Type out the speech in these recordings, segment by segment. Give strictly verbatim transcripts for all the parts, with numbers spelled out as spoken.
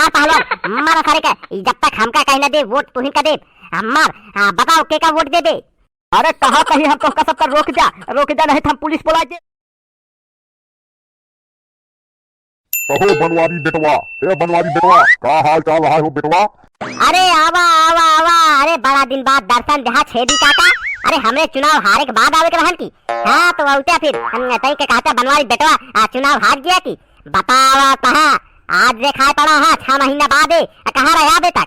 मार पहलवान, मार सारे का, जब तक हमका कहीं ना दे वोट तुहिन का दे। हाँ, मार, हाँ, बताओ के का वोट दे दे। अरे कहा कहीं हम तोहका सबका रोक जा, रोक जा, नहीं तो हम पुलिस बुला दे। कहो बनवारी बेटवा, ए बनवारी बेटवा, का हाल चाल है हो बेटवा? अरे आवा, आवा, आवा, अरे बड़ा दिन बाद दर्शन देहा छेदी काका। अरे हमरे चुनाव हारे के बाद आवे के रहन की। हाँ तो औते फिर हम तई के कहते बनवारी बेटवा, आ, चुनाव हार गया की। बतावा तहा, आज देखाय पड़ा हा, छह महीना बाद ए, आ, कहाँ रहे अबे तक?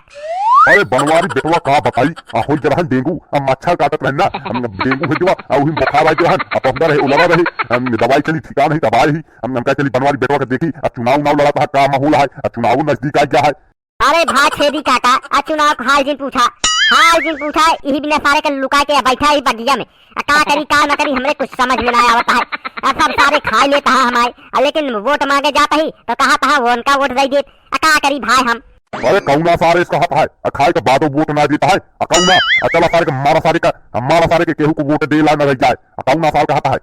अरे बनवारी बेटवा का बताई, आ, होई के रहन डेंगू, आ, मच्छर काटत रहन ना, हम डेंगू होई गवा, आ, उही में बुखार आइ के रहन, आ, पहुंचा रहे, उलरा रहे, हम दवाई चली ठिकान ही, दवाई ही, हम, हम कहा चली बनवारी बेटवा के देखी, आ, चुनाव उनाव लड़ा था, का माहौल है, आ, चुनाव नजदीक आ गया है। अरे भा छेदी काका, आ चुनाव क हाल जिन पूछा, हाल जिन पूछा, इही बिना सारे के लुका के बैठा ही बगिया में। आ का करी, का न करी, हमरे कुछ समझ में ना आवत है। आ सब सारे खाई लेत है हमारे, आ लेकिन वोट मांगे जात ही, तो कहत है वो उनका वोट दे देत। आ का करी भाई हम? अरे कौना सारे से कहत है, आ खाए के बादो वोट ना देत है, आ कौना, आ चला सारे के मारा सारे का, आ मारा सारे के केहू को वोट दे ला न रह जाए, आ कौना सार कहत है।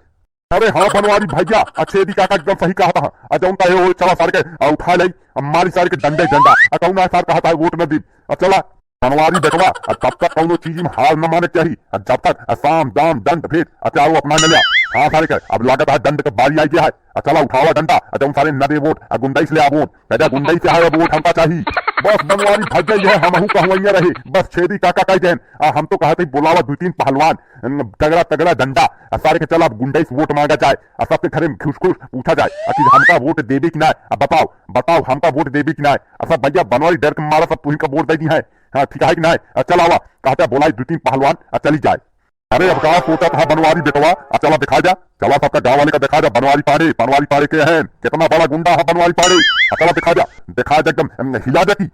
अरे हाँ बनवारी भैया, आ छेदी काका एकदम सही कहत हा। आ जौन कहे हो चला सार के, आ उठा लई, आ मारी सार के डंडे डंडा। आ कौन आ सार कहत हा वोट न दी। आ चला बनवारी बेटवा, आ तब तक कौनो चीज में हार न माने के चाही। आ जब तक आ साम दाम दंड भेद, आ चारों अपना न लिया। हाँ सार के, अब लागत है दंड के बारी आई गया है। आ चला उठावा डंडा, आ जौन सारे न दे वोट, आ गुंडई से ले आ वोट। कह दे गुंडई से आए अब वोट हमका चाही। बस बनवारी भैया यह हमहू कहवैया रहे, बस छेदी काका कह देन। आ हम तो कहत ही बोलावा दू तीन पहलवान, तगड़ा तगड़ा डंडा, आ सारे के चला अब गुंडई से वोट मांगा जाए, आ सबके घरे में घुस घुस पूछा जाए, आ कि हमका वोट देबे कि नाय, आ बताओ, बताओ हमका वोट देबे कि नाय, आ सब भैया बनवारी डर के मारा सब तुहिन का वोट दे दी है, हाँ ठीक है कि नाय, आ चल आवा, कहता बोलाई दू तीन पहलवान, आ चली जाए। अरे अब का सोचा था बनवारी बेटवा, आ चला दिखा जा, चला सबका गाँव वाले का दिखा जा, बनवारी पाड़े, बनवारी पाड़े के हैं, कितना बड़ा गुंडा है बनवारी पाड़े, आ चला दिखा जा, दिखा जा एकदम, हिला जा की।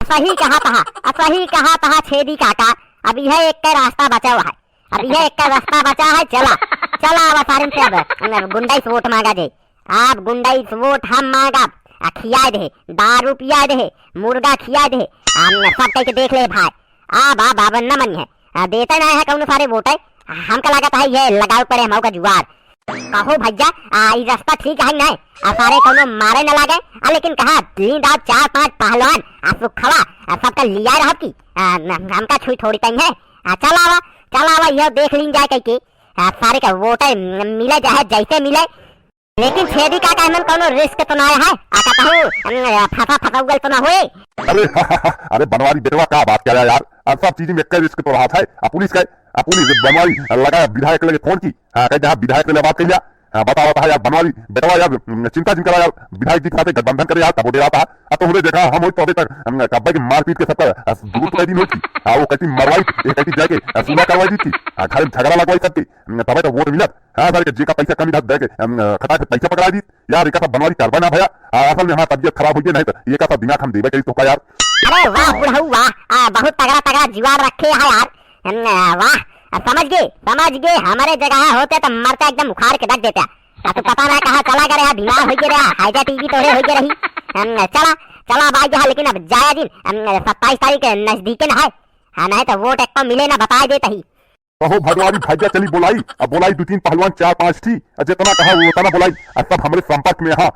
सही कहा तहा, आ सही कहा तहा छेदी काका, अब यह एक का रास्ता बचा हुआ है, अब यह एक का रास्ता बचा है, चला, चला अब सारिन से अब, अब गुंडई से वोट मांगा जे, अब गुंडई से वोट हम मांगब, आ खियाए दे, दारू पियाए दे, मुर्गा खियाए दे, हम सब कह के देख ले भाई, अब, अब, अब न मनिहे, आ देते ना है कौनो सारे वोट है, हमका लागत है ये लगावे पड़े हम का जुआर, कहो भैया, आ, ई रास्ता ठीक है ना? आ, सारे कौनो मारे न लागे, आ, लेकिन कहा, नींद आओ चार पांच पहलवान, आ, सुखवा, आ, सबका लिया रहब की, आ, न-, हमका छुई थोड़ी तई है। आ, चल आवा, चल आवा, यह देख लीन जाए कह के, आ, सारे का वोट है, म-, मिले चाहे जैसे मिले, लेकिन छेदी काका हमन कौनो रिस्क तो ना है, आ, कहता हूँ, हम, आ, फंसा फंसा उगल तो ना होए। अरे, अरे बनवारी बेटवा का बात करे यार, आ, सब चीज में एक रिस्क तो रहत है, आ, पुलिस का, आ, पुलिस बनवारी लगा विधायक लगे फोन की, हाँ, कह दे, हाँ, विधायक से ले बात कर लिया। हाँ, बता, बता यार, बनवारी, बेटवा यार, उम, चिंता जिन करा यार, विधायक जी के साथे गठबंधन करे यार, तबो डेरात हा। आ तोहरे देखा, हम होई तो अबे तक, उम, कब्बे के मारपीट के सबका, अ, दुरुस्त कर दिन होती। हाँ, वो कहती मरवाई, ये कहती जाके, अ, सुना करवाई दी थी। हाँ, घर में झगड़ा लगवाई सबके, उम, तबे तो वोट मिलत। हाँ, सारे के जेका पैसा कमी रहत, दे के, उम, खटा के पैसा पकड़ा दी। यार, एका सब बनवारी करबा ना भैया। हाँ, असल में हमार तबियत खराब हो गई, नहीं तो एका सब दिमाग हम देबे करी तो का यार। अरे वाह बुढ़ऊ वाह, आ, बहुत तगड़ा तगड़ा जुआर रखे है यार। हम, आ, वाह, आ, समझ गए, समझ गए, हमारे जगह होते तो मरता एकदम उखाड़ के रख देता। आ, तू पता ना कहाँ चला गया रहा, बीमार हो गया रहा, हैजा टीवी तोड़े हो गया रही। हम, चला, चला अब आ गया, लेकिन अब जाया दिन, हम, सत्ताईस तारीख नजदीके ना है। हाँ, नहीं तो वोट एक को मिले ना, बता देता ही। कहो भदवारी भैया चली बोलाई, अब बोलाई दो तीन पहलवान, चार पांच ठी, अब जितना कहा वो उतना बोलाई, अब सब हमरे संपर्क में हाँ।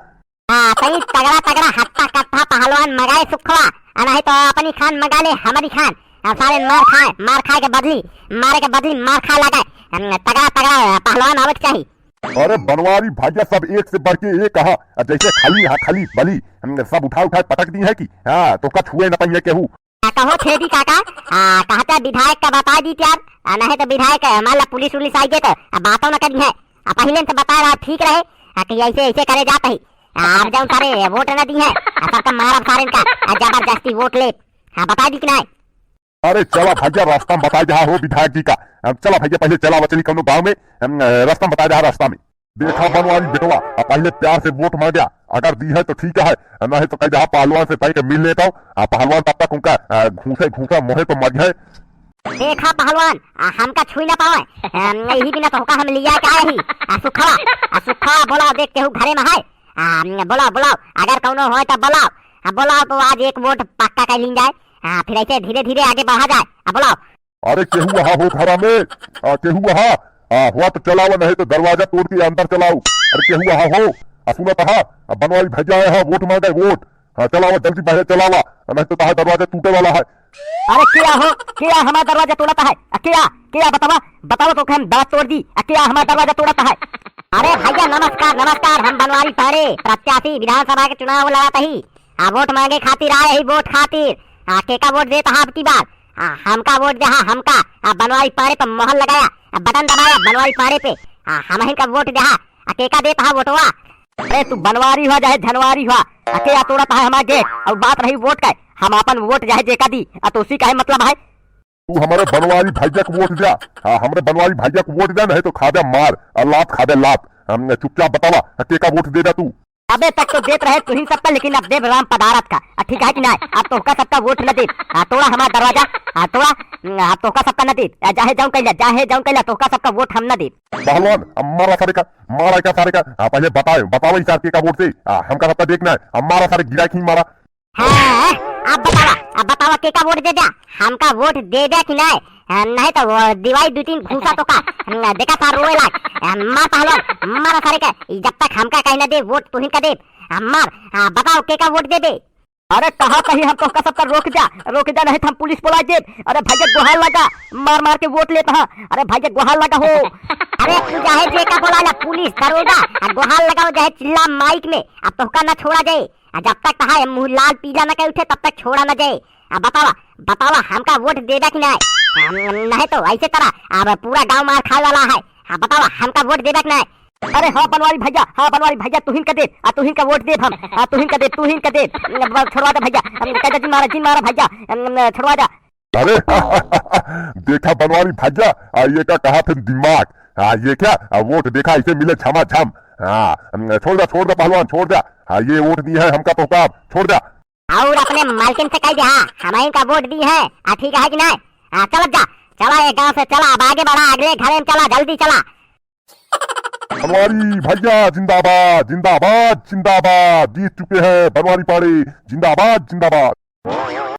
हाँ, तई तगड़ा तगड़ा हट्टा कट्ठा पहलवान मगाए सुखवा, आ नहीं तो अपनी खान मगा ले हमारी खान। आ सारे मार खाए, मार खाए के बदली, मारे के बदली मार खाए लगा। हम तगड़ा तगड़ा पहलवान आवे के चाही। अरे बनवारी भैया सब एक से बढ़ के एक कहा, आ जैसे खाली हाँ खाली बली, हम सब उठा उठा पटक दी है कि हाँ, तो का छुए न पाइए केहू। आ, कहो छेदी काका, आ, कहते विधायक का बता दी यार, आ, नहीं तो विधायक, आ, मान ला पुलिस उलिस आई गए तो, आ, बातों न करी है। आ, पहले से बता रहा ठीक रहे, आ, कि ऐसे, ऐसे करे जात ही। आ, आप जाऊं सारे वोट न दी है, आ, सबका मारब सारे का, आ, जबरदस्ती वोट ले। हाँ, बता दी कि नहीं? अरे चला भैया, रास्ता में बताई दे हो विधायक जी का। हम चला भैया, पहले चला बचली कौनो गाँव में, हम, अ, रास्ता में बताई दे रास्ता में। देखा बनवारी बेटवा, अब पहले प्यार से वोट मांग्या, अगर दी है तो ठीक है, नहीं तो कह दे पहलवान से तय के मिल लेता हूँ। आ पहलवान तब तक उनका, आ, घूसे घूसा मोहे तो मर है। देखा पहलवान, आ, हमका छुई ना पावे, आ, यही बिना तो होका हम लिया के आए ही। आ सुखवा, आ सुखवा बोलाओ, देख केहू घरे में है। आ, बोलाओ, बोलाओ, अगर कौनो होए तो बोलाओ। आ, बोलाओ तो आज एक वोट पक्का कर लीन जाए। आ, फिर ऐसे धीरे धीरे आगे बढ़ा जाए। आ, बोलाओ। अरे केहू वहाँ हो घरा में? आ, केहू वहाँ? आ, हुआ तो चलाओ, नहीं तो दरवाजा तोड़ के अंदर चलाओ। अरे केहू वहाँ हो? आ, सुनत हा? आ, बनवारी भैया आए हा, वोट मांगे, वोट। हाँ, चला आवा, जल्दी बहरे चला आवा, नहीं तो तहार दरवाजा टूटे वाला है। अरे क्या हो, क्या हमार दरवाजा तोड़त है? आ, क्या, क्या बतावा, बतावा तो हम दांत तोड़ दी। आ, क्या हमार दरवाजा तोड़त है? अरे भैया नमस्कार, नमस्कार, हम बनवारी पांड़े, प्रत्याशी विधानसभा के चुनाव लड़त ही। आ, वोट मांगे खातिर आए ही, वोट खातिर। आ, केका वोट देत है अब की बार? आ, हमका वोट देहा, हमका। आ, बनवारी पांड़े पर मोहर लगाया, आ, बटन दबाया बनवारी पांड़े पे। आ, हमहिन का वोट देहा। आ, केका देत है वोटवा? अरे तू बनवारी हुआ चाहे झनवारी हुआ, आ, केका तोड़त है हमार गेट? और बात रही वोट का, हम आपन वोट चाहे जेका दी, आ, तो उसी का है मतलब है। तू हमरे बनवारी भैया को वोट द्या। हाँ, हमरे बनवारी भैया को वोट द्या, नहीं तो खा द्या मार, आ, लात खा द्या लात। हम चुपचाप बतावा, आ, केका वोट देबा तू? अबे तक तो देत रहे तुहिन सबका, लेकिन अब देब राम पदारथ का। आ, ठीक है कि नाय? अब तोहका सबका वोट न देब। आ, तोड़ा हमार दरवाजा, आ, तोड़ा, अब तोहका सबका न देब। आ, चाहे जौन कैला, चाहे जौन कैला, तोहका सबका वोट हम न देब। पहलवान, अब मारा सारे का, मारा का सारे का। आ, पहले बताओ, बताओ ई सार केका वोट दे। आ, हमका सबका देख ना है, अब मारा सारे गिरा खींच मारा। हाँ, अब बतावा, अब बतावा केका वोट देबा? हमका वोट देबा कि नाय? आ, नहीं तो वो दिवाई दू तीन घूसा तोका। हम देखा था रोए लाग। आ, मार पहलवान, मारा सारे का। ई जब तक हमका कहीं ना दे वोट तुहिन का देब। आ, मार, आ, बताओ केका वोट देबे? अरे कहा कहीं हम तोहका सबका रोक द्या, रोक द्या नहीं तो हम पुलिस बुला देब। अरे भैया गोहार लगा, मार मार के वोट लेत हा। अरे भैया गोहार लगा हो। अरे तू चाहे जेका बोला ना, पुलिस, दरोगा, आ गोहार लगाओ चाहे चिल्ला माइक में, अब तोहका ना छोड़ा जाए। आ जब तक तहार मुँह लाल पीला न कर उठे, तब तक छोड़ा न जाए। आ बतावा, बतावा, हमका वोट देबा कि नाय? हम, नहीं तो ऐसे तरह अब पूरा गाँव मार खाए वाला है। हाँ, बतावा, हमका वोट देबा कि नाय? अरे हाँ बनवारी भैया, हाँ बनवारी भैया, तुहिन का देब, आ तुहिन का वोट देब हम, आ तुहिन का देब, तुहिन का देब। अब छोड़वा दे भैया, हम कह दे, जिन मारा, जिन मारा भैया, हम, हम, छोड़वा दे। अरे देखा बनवारी भैया, आ ये का कहा थे दिमाग, हाँ ये क्या, आ वोट देखा इसे मिले झमाझम। हाँ, हम, छोड़ दे, छोड़ दे पहलवान, छोड़ दे। हाँ, ये वोट दी है हमका तोहका, छोड़ दे। और अपने मालकिन से कह दे, हाँ, हमहिन का वोट दी है, आ ठीक है कि नाय? हाँ, चलत जा, चला ये गाँव से चला, अब आगे बढ़ा, अगले घरे में चला, जल्दी चला। बनवारी भैया जिंदाबाद, जिंदाबाद, जिंदाबाद, जीत चुके हैं बनवारी पांड़े, जिंदाबाद, जिंदाबाद।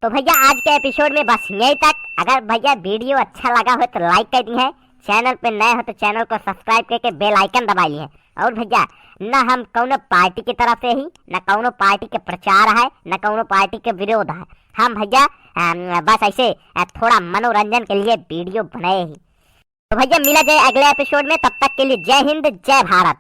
तो भैया आज के एपिसोड में बस यहीं तक। अगर भैया वीडियो अच्छा लगा हो तो लाइक कर दी है, चैनल पे नए हो तो चैनल को सब्सक्राइब करके बेल आइकन दबाई है। और भैया ना हम कौनो पार्टी की तरफ से ही, ना कौनो पार्टी के प्रचार है, ना कौनो पार्टी के विरोध है। हम भैया अम, बस ऐसे अ, थोड़ा मनोरंजन के लिए वीडियो बनाए ही। तो भैया मिला जाए अगले एपिसोड में, तब तक के लिए जय हिंद, जय भारत।